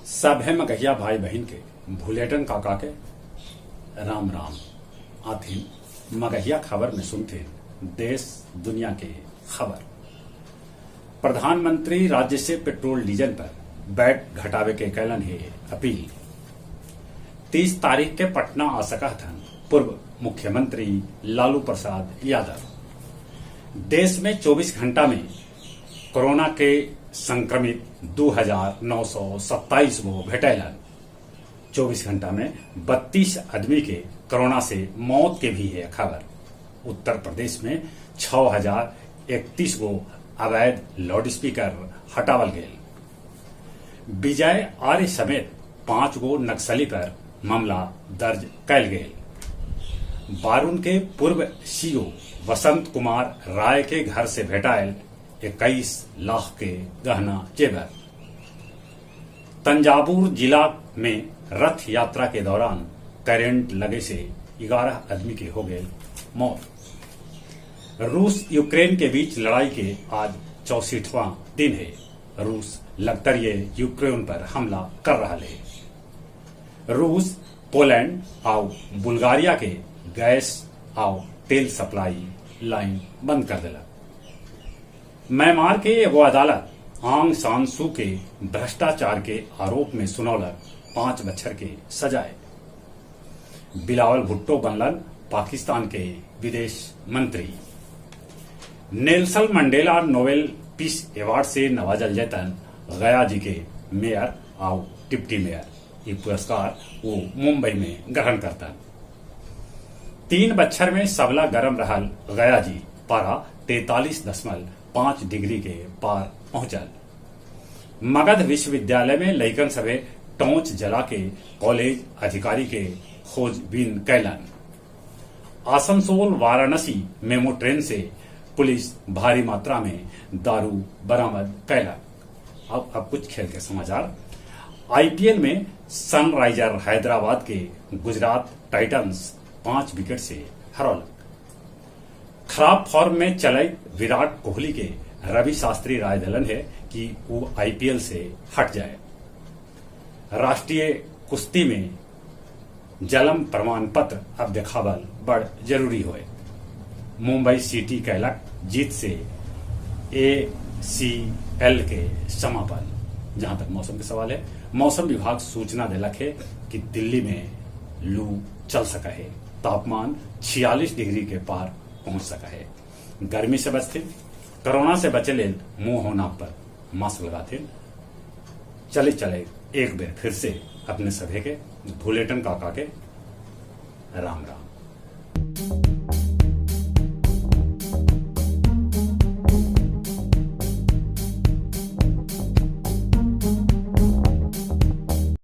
सभे मगहिया भाई बहिन के भुलेटन काका के राम राम। आथिन मगहिया खबर में सुनथिन देश दुनिया के खबर। प्रधानमंत्री राज्य से पेट्रोल डीजल पर वैट घटावे के कैलन हे अपील। 30 तारीख के पटना आ सकऽ हथन पूर्व मुख्यमंत्री लालू प्रसाद यादव। देश में 24 घंटा में कोरोना के संक्रमित 2927 गो भेटैलन। 24 घंटा में 32 आदमी के कोरोना से मौत के भी है खबर। उत्तर प्रदेश में 6031 गो अवैध लाउडस्पीकर हटावल गेल। विजय आर्य समेत 5 गो नक्सली पर मामला दर्ज कैल गेल। बारून के पूर्व सीओ वसंत कुमार राय के घर से भेटायल 21 लाख के गहना जेवर। तंजावुर जिला में रथ यात्रा के दौरान करंट लगे से 11 आदमी के हो गए मौत। रूस यूक्रेन के बीच लड़ाई के आज 64वां दिन है। रूस लगतरिये यूक्रेन पर हमला कर रहा है। रूस पोलैंड आउ बुल्गारिया के गैस आउ तेल सप्लाई लाइन बंद कर देलक। म्यांमार के एगो अदालत आंग सान सू के भ्रष्टाचार के आरोप में सुनौलक 5 बछर के सजाए। बिलावल भुट्टो बनलन पाकिस्तान के विदेश मंत्री। Nelson Mandela Nobel peace award से नवाजल जैतन गया जी के मेयर आउ डिप्टी मेयर। ये पुरस्कार वो मुंबई में ग्रहण करतन। 3 बच्छर में सबला गरम रहल गया जी पारा 43.5 डिग्री के पार पहुंचल। मगध विश्वविद्यालय में लइकन सभे टॉर्च जला के कॉलेज अधिकारी के खोजबीन कैलन। आसनसोल वाराणसी मेमो ट्रेन से पुलिस भारी मात्रा में दारू बरामद कैलक। अब कुछ खेल के समाचार। आईपीएल में सनराइजर हैदराबाद के गुजरात टाइटंस 5 विकेट से हरौलक। खराब फॉर्म में चले विराट कोहली के रवि शास्त्री राय दिलन है कि वो आईपीएल से हट जाए। राष्ट्रीय कुश्ती में जलम प्रमाण पत्र अब देखावल बड़ जरूरी होए। मुंबई सिटी कैलक जीत से ACL के समापन। जहां तक मौसम के सवाल है, मौसम विभाग सूचना दिलक है कि दिल्ली में लू चल सका है। तापमान 46 डिग्री के पार पहुंच सका है। गर्मी से बचते, कोरोना से बचे लेल मुंह हो नाक पर मास्क लगाते। चले चले एक बार फिर से अपने सभे के भुलेटन काका के राम राम।